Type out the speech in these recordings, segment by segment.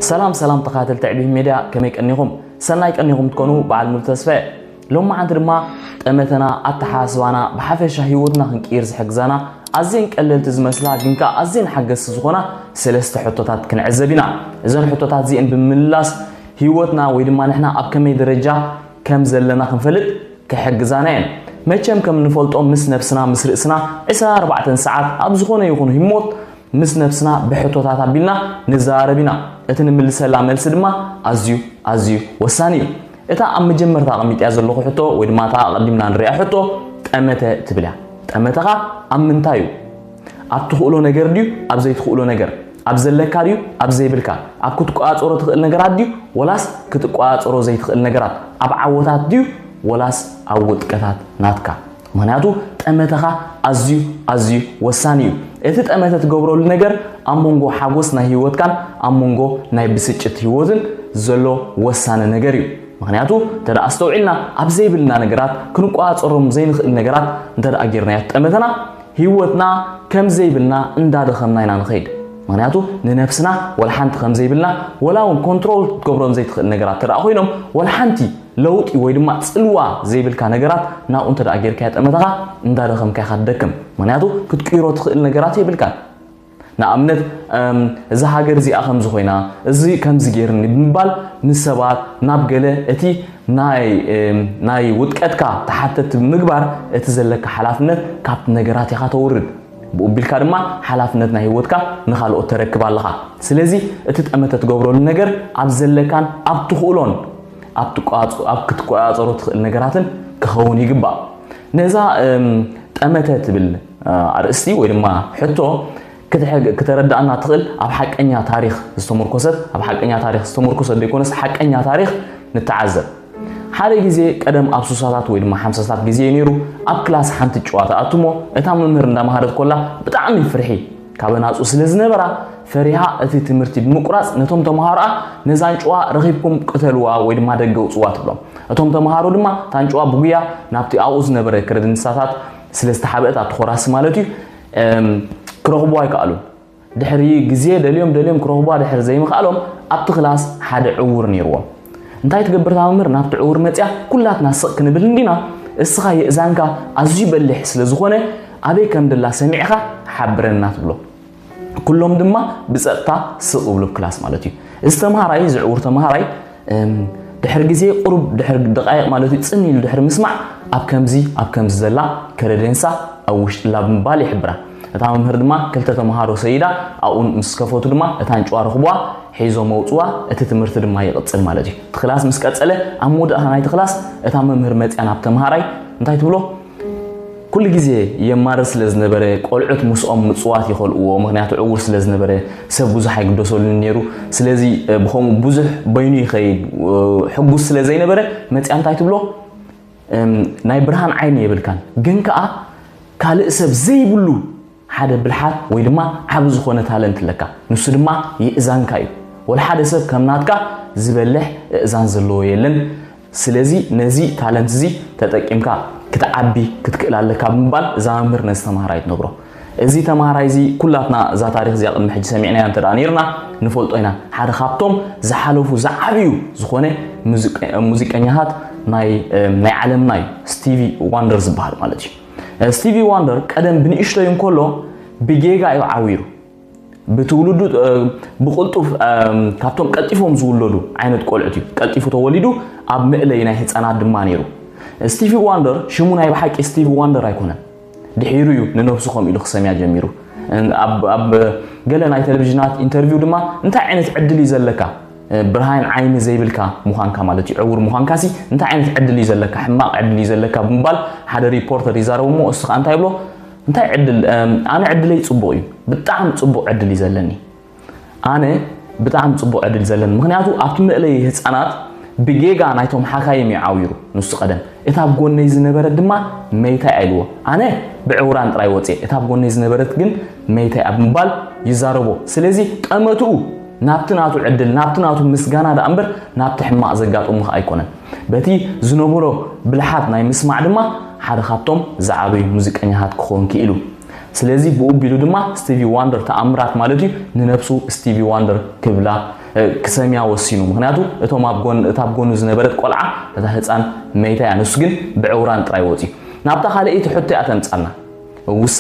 ሰላም ሰላም ተኻተልቲ ዕቢህ ሜድያ፣ ከመይ ቀኒኹም? ሰናይ ቀኒኹም ትኮኑ በዓል ሙሉ ተስፋ እየ። ሎማዓንቲ ድማ ጠመተና፣ ኣተሓሳስባና፣ ብሓፈሻ ህይወትና ክንቅይር ዝሕግዘና ኣዝየን ቀለልቲ ዝመስላ ግን ከኣ ኣዝየን ሓገዝቲ ዝኾና ሰለስተ ሕቶታት ክንዕዘብ ኢና። እዘን ሕቶታት እዚኤን ብምምላስ ህይወትና ወይ ድማ ንሕና ኣብ ከመይ ደረጃ ከም ዘለና ክንፈልጥ ክሕግዛና እየን። መቸም ከም እንፈልጦ ምስ ነብስና ምስ ርእስና ዕስራን ኣርባዕተን ሰዓት ኣብ ዝኾነ ይኹን ህሞት ምስ ነብስና ብሕቶታት ኣቢልና ንዘራረብ ኢና። እቲ ንምልሰላ መልሲ ድማ ኣዝዩ ኣዝዩ ወሳኒ እዩ። እታ ኣብ መጀመርታ ኣቐሚጥያ ዘለኹ ሕቶ ወይ ድማ እታ ኣቐዲምና ንሪኣ ሕቶ ጠመተ ትብል እያ። ጠመተኻ ኣብ ምንታይ እዩ? ኣብ ትኽእሎ ነገር ድዩ ኣብ ዘይትኽእሎ ነገር? ኣብ ዘለካ ድዩ ኣብ ዘይብልካ? ኣብ ክትቆጻጸሮ ትኽእል ነገራት ድዩ ወላስ ክትቆጻጸሮ ዘይትኽእል ነገራት? ኣብ ዓወታት ድዩ ወላስ ኣብ ውድቀታት ናትካ? ምኽንያቱ ጠመተኻ ኣዝዩ ኣዝዩ ወሳኒ እዩ። እቲ ጠመተ ትገብረሉ ነገር ኣብ መንጎ ሓጎስ ናይ ህይወትካን ኣብ መንጎ ናይ ብስጭት ህይወትን ዘሎ ወሳኒ ነገር እዩ። ምኽንያቱ እንተ ደኣ ኣስተውዒልና ኣብ ዘይብልና ነገራት ክንቆጻጸሮም ዘይንኽእል ነገራት እንተ ደኣ ጌርናዮ ጠመተና ህይወትና ከም ዘይብልና እንዳደኸምና ኢና ንኸይድ። ምኽንያቱ ንነብስና ወላ ሓንቲ ከም ዘይብልና ወላ እውን ኮንትሮል ክትገብሮም ዘይትኽእል ነገራት እንተ ደኣ ኮይኖም ወላ ሓንቲ ለውጢ ወይ ድማ ጽልዋ ዘይብልካ ነገራት ናብኡ እንተ ደኣ ጌርካዮ ጠመተኻ እንዳደኸምካ ኢኻ ትደክም። ምኽንያቱ ክትቅይሮ ትኽእል ነገራት የብልካን። ንኣብነት እዛ ሃገር እዚኣ ከምዚ ኮይና እዚ ከምዚ ገይርኒ ብምባል ምስ ሰባት ናብ ገለ እቲ ናይ ውድቀትካ ተሓተቲ ብምግባር እቲ ዘለካ ሓላፍነት ካብቲ ነገራት ኢኻ ተውርድ። ብኡ ቢልካ ድማ ሓላፍነት ናይ ህይወትካ ንኻልኦት ተረክብ ኣለኻ። ስለዚ እቲ ጠመተ ትገብረሉ ነገር ኣብ ዘለካን ኣብ ትኽእሎን ኣብ ክትቆጻጸሮ ትኽእል ነገራትን ክኸውን ይግባእ። ነዛ ጠመተ ትብል ኣርእስቲ ወይ ድማ ሕቶ ክተረድኣና ትኽእል ኣብ ሓቀኛ ታሪኽ ዝተመርኮሰት ኣብ ሓቀኛ ታሪኽ ዝተመርኮሰት ዘይኮነስ ሓቀኛ ታሪኽ ንተዓዘብ። ሓደ ግዜ ቀደም ኣብ ሱሳታት ወይ ድማ ሓምሳታት ግዜ ነይሩ ኣብ ክላስ ሓንቲ ጭዋ ትኣቱ እሞ እታ መምህር እንዳምሃረት ኮላ ብጣዕሚ ፍርሒ ካብ ኣናጹ ስለ ዝነበራ ፈሪሃ እቲ ትምህርቲ ብምቁራጽ ነቶም ተምሃሮኣ ነዛን ጭዋ ረኺብኩም ቅተልዋ ወይ ድማ ደገ ውጽዋ ትብሎም። እቶም ተምሃሮ ድማ ታን ጭዋ ብጉያ ናብቲ ኣብኡ ዝነበረ ክረድንሳታት ስለ ዝተሓብአት ኣብቲ ኮራሲ ማለት እዩ ክረኽብዋ ኣይከኣሉን። ድሕሪ ግዜ ደልዮም ደልዮም ክረኽብዋ ድሕሪ ዘይምኽኣሎም ኣብቲ ክላስ ሓደ ዕውር ነይርዎም። እንታይ ትገብር እታ መምህር ናብቲ ዕውር መጽያ ኩላትና ስቕ ክንብል እንዲና እስኻ የእዛንካ ኣዝዩ በሊሕ ስለ ዝኾነ ኣበይ ከም ደላ ሰሚዕኻ ሓብረና ትብሎ። ኩሎም ድማ ብጸጥታ ስቕ ይብሉ ኣብ ክላስ ማለት እዩ። እዚ ተምሃራይ እዚ ዕውር ተምሃራይ ድሕሪ ግዜ ቁሩብ ድሕሪ ደቃይቕ ማለት እዩ ጽን ኢሉ ድሕሪ ምስማዕ ኣብ ከምዚ ኣብ ከምዚ ዘላ ከረደንሳ ኣብ ውሽጥላ ብምባል ይሕብራ። እታ መምህር ድማ ክልተ ተምሃሮ ሰይዳ ኣብኡ ምስ ከፈቱ ድማ እታ ኣንጭዋ ረኽብዋ ሒዞም ኣውፅዋ። እቲ ትምህርቲ ድማ ይቕፅል ማለት እዩ። እቲ ክላስ ምስ ቀፀለ ኣብ መወዳእታ ናይቲ ክላስ እታ መምህር መፅያ ናብ ተምሃራይ እንታይ ትብሎ? ኩሉ ግዜ የማርር ስለ ዝነበረ ቆልዑት ምስኦም ምፅዋት ይኸልእዎ፣ ምክንያቱ ዕውር ስለ ዝነበረ ሰብ ብዙሕ ኣይግደሰሉን ነይሩ። ስለዚ ብኸምኡ ብዙሕ በይኑ ይኸይድ ሕጉስ ስለ ዘይነበረ መፅያ እንታይ ትብሎ? ናይ ብርሃን ዓይኒ የብልካን፣ ግን ከኣ ካልእ ሰብ ዘይብሉ ሓደ ብልሓት ወይ ድማ ዓቢ ዝኾነ ታለንት ኣለካ። ንሱ ድማ የእዛንካ እዩ። ወላ ሓደ ሰብ ከም ናትካ ዝበልሕ እእዛን ዘለዎ የለን። ስለዚ ነዚ ታለንት እዚ ተጠቂምካ ክትዓቢ ክትክእል ኣለካ ብምባል እዛ መምህር ነዚ ተምሃራይ ትነግሮ። እዚ ተምሃራይ እዚ ኩላትና እዛ ታሪኽ እዚኣ ቅድሚ ሕጂ ሰሚዕናያ እንተ ደኣ ነይርና ንፈልጦ ኢና። ሓደ ካብቶም ዝሓለፉ ዝዓብዩ ዝኾነ ሙዚቀ-፣ ሙዚቀኛታት ናይ፣ ናይ ዓለምና እዩ። ስቲቪ ዋንደር ዝበሃል ማለት እዩ። ስቲቪ ዋንደር ቀደም ብንእሽቶይ እንከሎ ብጌጋ እዩ ዓዊሩ። ብትውልዱ፣ እ፣ ብቕልጡፍ፣ እ፣ ካብቶም ቀልጢፎም ዝውለዱ ዓይነት ቆልዑት እዩ። ቀልጢፉ ተወሊዱ ኣብ መእለይ ናይ ህፃናት ድማ ነይሩ። ስቲቪ ዋንደር ሽሙ ናይ ብሓቂ ስቲቪ ዋንደር ኣይኮነን። ድሒሩ እዩ ንነብሱ ከምኡ ኢሉ ክሰምያ ጀሚሩ። ኣብ፣ ኣብ ገለ ናይ ቴሌቪዥናት ኢንተርቪው ድማ እንታይ ዓይነት ዕድል እዩ ዘለካ? ብርሃን ዓይኒ ዘይብልካ ምዃንካ ማለት እዩ። ዕውር ምዃንካሲ እንታይ ዓይነት ዕድል እዩ ዘለካ? ሕማቕ ዕድል እዩ ዘለካ ብምባል ሓደ ሪፖርተር ይዛረቡ እሞ እሱ ኸዓ እንታይ ይብሎ? እንታይ ዕድል? ኣነ ዕድለይ ጽቡቕ እዩ። ብጣዕሚ ጽቡቕ ዕድል እዩ ዘለኒ። ኣነ ብጣዕሚ ጽቡቕ ዕድል ዘለኒ። ምኽንያቱ ኣብቲ መእለዪ ህጻናት ብጌጋ ናይቶም ሓካይም እዩ ዓዊሩ። ንሱ ቀደም። እታ ኣብ ጎነይ ዝነበረት ድማ መይታይ ኢልዎ። ኣነ ብዕውራን ጥራይ ወጽየ። እታ ኣብ ጎነይ ዝነበረት ግን መይታይ ኣብ ምባል ይዛረቦ። ስለዚ ጠመትኡ ናብቲ ናቱ ዕድል፣ ናብቲ ናቱ ምስጋና ደኣ እምበር ናብቲ ሕማቕ ዘጋጠሙ ከኣ ኣይኮነን። በቲ ዝነበሮ ብልሓት ናይ ምስማዕ ድማ ሓደ ካብቶም ዝዓበዩ ሙዚቀኛታት ክኸውን ክኢሉ። ስለዚ ብኡ ኣቢሉ ድማ ስቲቪ ዋንደር ተኣምራት ማለት እዩ ንነብሱ ስቲቪ ዋንደር ክብላ ክሰምያ ወሲኑ። ምክንያቱ እቶም ኣብ ጎን እታ ኣብ ጎኑ ዝነበረት ቆልዓ እታ ህፃን መይታ እያ፣ ንሱ ግን ብዕውራን ጥራይ ወፂኡ። ናብታ ካልኣይቲ ሕቶ እያ ተምፃልና። ውሳ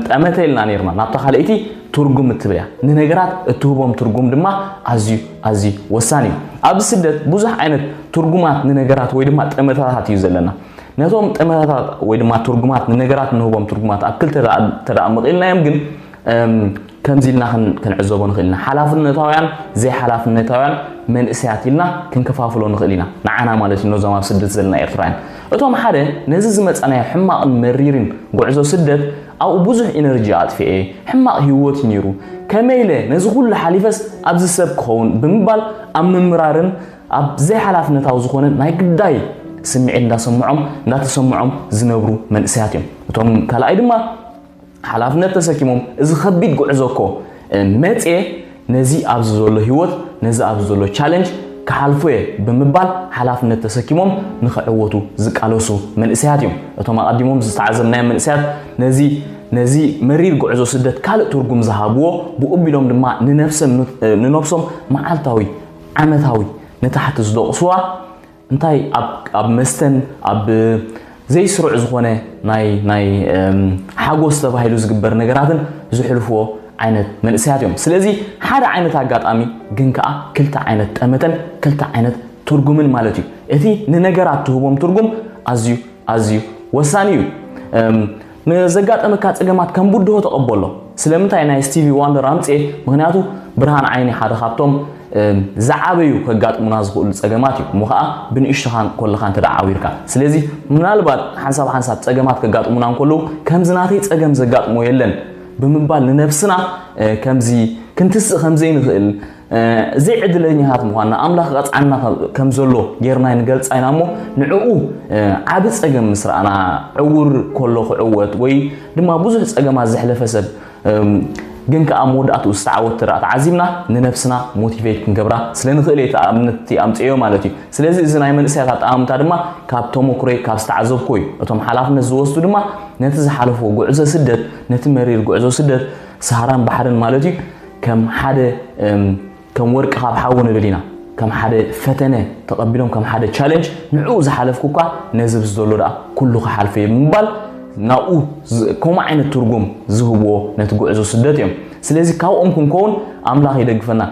ጠመተ ኢልና ነርና፣ ናብታ ካልኣይቲ ትርጉም እትብል እያ። ንነገራት እትህቦም ትርጉም ድማ ኣዝዩ ኣዝዩ ወሳኒ እዩ። ኣብ ስደት ብዙሕ ዓይነት ትርጉማት ንነገራት ወይ ድማ ጠመታታት እዩ ዘለና። ነቶም ጠመታታት ወይ ድማ ትርጉማት ንነገራት እንህቦም ትርጉማት ኣብ ክልተ ተደኣ መቒልናዮም ግን ከምዚ ኢልና ክንዕዘቦ ንኽእል ኢና። ሓላፍነታውያን፣ ዘይሓላፍነታውያን መንእሰያት ኢልና ክንከፋፍሎ ንኽእል ኢና። ንዓና ማለት እዩ፣ ነዞም ኣብ ስደት ዘለና ኤርትራውያን። እቶም ሓደ ነዚ ዝመጻናዮ ሕማቕን መሪርን ጉዕዞ ስደት ኣብኡ ብዙሕ ኢነርጂ ኣጥፍኤ፣ ሕማቕ ህይወት እዩ ነይሩ፣ ከመይ ኢለ ነዚ ኩሉ ሓሊፈስ ኣብዚ ሰብ ክኸውን ብምባል ኣብ ምምራርን ኣብ ዘይሓላፍነታዊ ዝኾነ ናይ ግዳይ ስምዒት እንዳሰምዖም እንዳተሰምዖም ዝነብሩ መንእሰያት እዮም። እቶም ካልኣይ ድማ ሓላፍነት ተሰኪሞም፣ እዚ ከቢድ ጉዕዞ እኮ መፅየ፣ ነዚ ኣብዚ ዘሎ ህይወት፣ ነዚ ኣብዚ ዘሎ ቻለንጅ ክሓልፎ እየ ብምባል ሓላፍነት ተሰኪሞም ንክዕወቱ ዝቃለሱ መንእሰያት እዮም። እቶም ኣቐዲሞም ዝተዓዘብናዮም መንእሰያት ነዚ ነዚ መሪር ጉዕዞ ስደት ካልእ ትርጉም ዝሃብዎ፣ ብኡ ኣቢሎም ድማ ንነብሰም ንነብሶም መዓልታዊ ዓመታዊ ንታሕቲ ዝደቕስዋ እንታይ ኣብ መስተን ኣብ ዘይስሩዕ ዝኾነ ናይ ናይ ሓጎስ ተባሂሉ ዝግበር ነገራትን ዝሕልፍዎ ዓይነት መንእሰያት እዮም። ስለዚ ሓደ ዓይነት ኣጋጣሚ ግን ከኣ ክልተ ዓይነት ጠመተን ክልተ ዓይነት ትርጉምን ማለት እዩ። እቲ ንነገራት ትህቦም ትርጉም ኣዝዩ ኣዝዩ ወሳኒ እዩ። ንዘጋጠመካ ጸገማት ከም ብድሆ ተቐበሎ። ስለምንታይ ናይ ስቲቪ ዋንደር ኣምጽኤ? ምኽንያቱ ብርሃን ዓይኒ ሓደ ካብቶም ዝዓበዩ ከጋጥሙና ዝኽእሉ ጸገማት እዩ። እሞ ኸኣ ብንእሽቶኻ ከለኻ እንተ ደኣ ዓዊርካ። ስለዚ ምናልባት ሓንሳብ ሓንሳብ ጸገማት ከጋጥሙና እንከለዉ ከምዚ ናተይ ጸገም ዘጋጥሞ የለን ብምባል ንነብስና ከምዚ ክንትስእ ከም ዘይንኽእል ዘይዕድለኛታት ምዃንና ኣምላኽ ቐጽዓና ከም ዘሎ ጌርና ንገልጻ ኢና እሞ ንዕኡ ዓቢ ጸገም ምስ ረኣና ዕውር ከሎ ክዕወት ወይ ድማ ብዙሕ ጸገማት ዘሕለፈ ሰብ ግን ከኣ መወዳእትኡ ዝተዓወት ትረኣ ተዓዚብና ንነብስና ሞቲቬት ክንገብራ ስለ ንኽእል እየ እቲ ኣብነት ኣምፅዮ ማለት እዩ። ስለዚ እዚ ናይ መንእሰያት ኣጠማምታ ድማ ካብ ተመክሮይ ካብ ዝተዓዘብኮ እዩ። እቶም ሓላፍነት ዝወስዱ ድማ ነቲ ዝሓለፍዎ ጉዕዞ ስደት ነቲ መሪር ጉዕዞ ስደት ሰሃራን ባሕርን ማለት እዩ ከም ሓደ ከም ወርቂ ካብ ሓዊ ንብል ኢና። ከም ሓደ ፈተነ ተቐቢሎም ከም ሓደ ቻለንጅ ንዕኡ ዝሓለፍኩ እኳ ነዚ ብዝዘሎ ደኣ ኩሉ ክሓልፈ እዩ ብምባል ናብኡ ከምኡ ዓይነት ትርጉም ዝህብዎ ነቲ ጉዕዞ ስደት እዮም። ስለዚ ካብኦም ክንከውን ኣምላኽ ይደግፈና።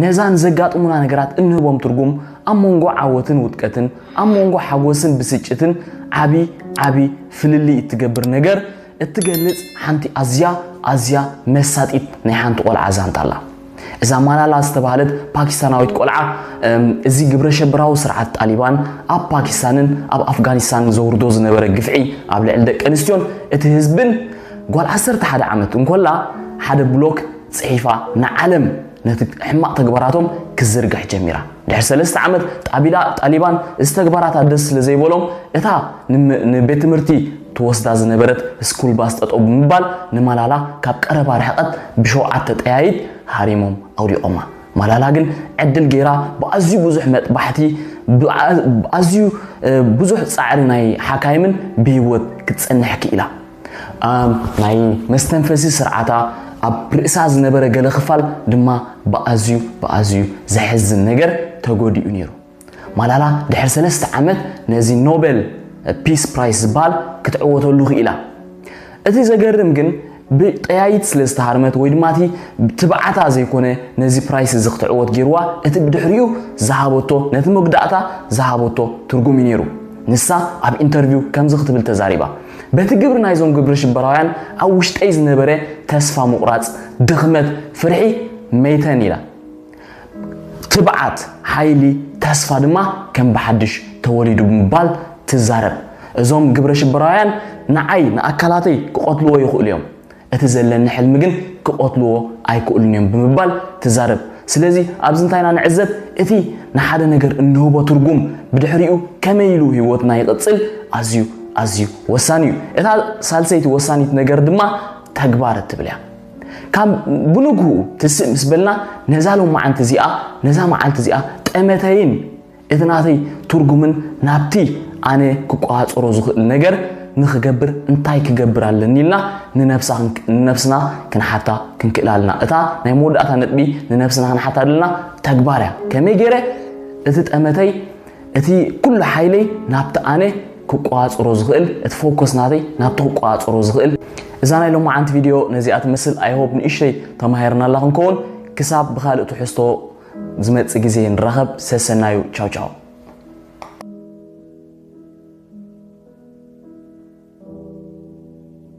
ነዛ ንዘጋጥሙና ነገራት እንህቦም ትርጉም ኣብ መንጎ ዓወትን ውድቀትን ኣብ መንጎ ሓጎስን ብስጭትን ዓቢ ዓቢ ፍልልይ እትገብር ነገር እትገልጽ ሓንቲ ኣዝያ ኣዝያ መሳጢት ናይ ሓንቲ ቆልዓ ዛንታ ኣላ። እዛ ማላላ ዝተባህለት ፓኪስታናዊት ቆልዓ እዚ ግብረ ሸበራዊ ስርዓት ጣሊባን ኣብ ፓኪስታንን ኣብ ኣፍጋኒስታንን ዘውርዶ ዝነበረ ግፍዒ ኣብ ልዕሊ ደቂ ኣንስትዮን እቲ ህዝብን ጓል ዓሰርተ ሓደ ዓመት እንኮላ ሓደ ብሎክ ጽሒፋ ንዓለም ነቲ ሕማቕ ተግባራቶም ክዝርግሕ ጀሚራ። ድሕሪ ሰለስተ ዓመት ጣቢላ ጣሊባን እዚ ተግባራታ ደስ ስለ ዘይበሎም እታ ንቤት ትምህርቲ ትወስዳ ዝነበረት ስኩል ባስ ጠጠው ብምባል ንማላላ ካብ ቀረባ ርሕቀት ብሸውዓተ ጠያይት ሃሪሞም ኣውዲቖማ። ማላላ ግን ዕድል ገይራ ብኣዝዩ ብዙሕ መጥባሕቲ ብኣዝዩ ብዙሕ ፃዕሪ ናይ ሓካይምን ብህይወት ክትፀንሕ ክኢላ። ናይ መስተንፈሲ ስርዓታ ኣብ ርእሳ ዝነበረ ገለ ክፋል ድማ ብኣዝዩ ብኣዝዩ ዘሕዝን ነገር ተጎዲኡ ነይሩ። ማላላ ድሕሪ ሰለስተ ዓመት ነዚ ኖቤል ፒስ ፕራይስ ዝበሃል ክትዕወተሉ ክኢላ። እቲ ዘገርም ግን ብጠያይት ስለ ዝተሃርመት ወይ ድማ እቲ ትብዓታ ዘይኮነ ነዚ ፕራይስ እዚ ክትዕወት ገይርዋ፣ እቲ ብድሕሪኡ ዝሃበቶ ነቲ መጉዳእታ ዝሃበቶ ትርጉም እዩ ነይሩ። ንሳ ኣብ ኢንተርቪው ከምዚ ክትብል ተዛሪባ፣ በቲ ግብሪ ናይዞም ግብረ ሽበራውያን ኣብ ውሽጠይ ዝነበረ ተስፋ ምቑራጽ፣ ድኽመት፣ ፍርሒ መይተን ኢላ። ትብዓት፣ ሓይሊ፣ ተስፋ ድማ ከም ብሓድሽ ተወሊዱ ብምባል ትዛረብ። እዞም ግብረ ሽበራውያን ንዓይ ንኣካላተይ ክቐትልዎ ይኽእሉ እዮም፣ እቲ ዘለኒ ሕልሚ ግን ክቐትልዎ ኣይክእሉን እዮም ብምባል ትዛረብ። ስለዚ ኣብዚ እንታይ ኢና ንዕዘብ? እቲ ንሓደ ነገር እንህቦ ትርጉም ብድሕሪኡ ከመይ ኢሉ ህይወትና ይቕጽል ኣዝዩ ኣዝዩ ወሳኒ እዩ። እታ ሳልሰይቲ ወሳኒት ነገር ድማ ተግባር እትብል እያ። ካብ ብንግህኡ ትስእ ምስ በልና ነዛ ሎማዓንቲ እዚኣ ነዛ መዓልቲ እዚኣ ጠመተይን እቲ ናተይ ትርጉምን ናብቲ ኣነ ክቆጻጸሮ ዝኽእል ነገር ንኽገብር እንታይ ክገብር ኣለኒ ኢልና ንነብስና ክንሓታ ክንክእል ኣለና። እታ ናይ መወዳእታ ነጥቢ ንነብስና ክንሓታ ዘለና ተግባር እያ። ከመይ ገይረ እቲ ጠመተይ እቲ ኩሉ ሓይለይ ናብቲ ኣነ ክቋጽሮ ዝኽእል እቲ ፎከስ ናተይ ናብቲ ክቋጽሮ ዝኽእል። እዛ ናይ ሎማዓንቲ ቪድዮ ነዚኣ ትመስል። ኣይሆፕ ንእሽተይ ተማሂርናላ ክንከውን። ክሳብ ብካልእ ትሕዝቶ ዝመጽእ ግዜ ንራኸብ። ሰሰናዩ። ቻው ቻው።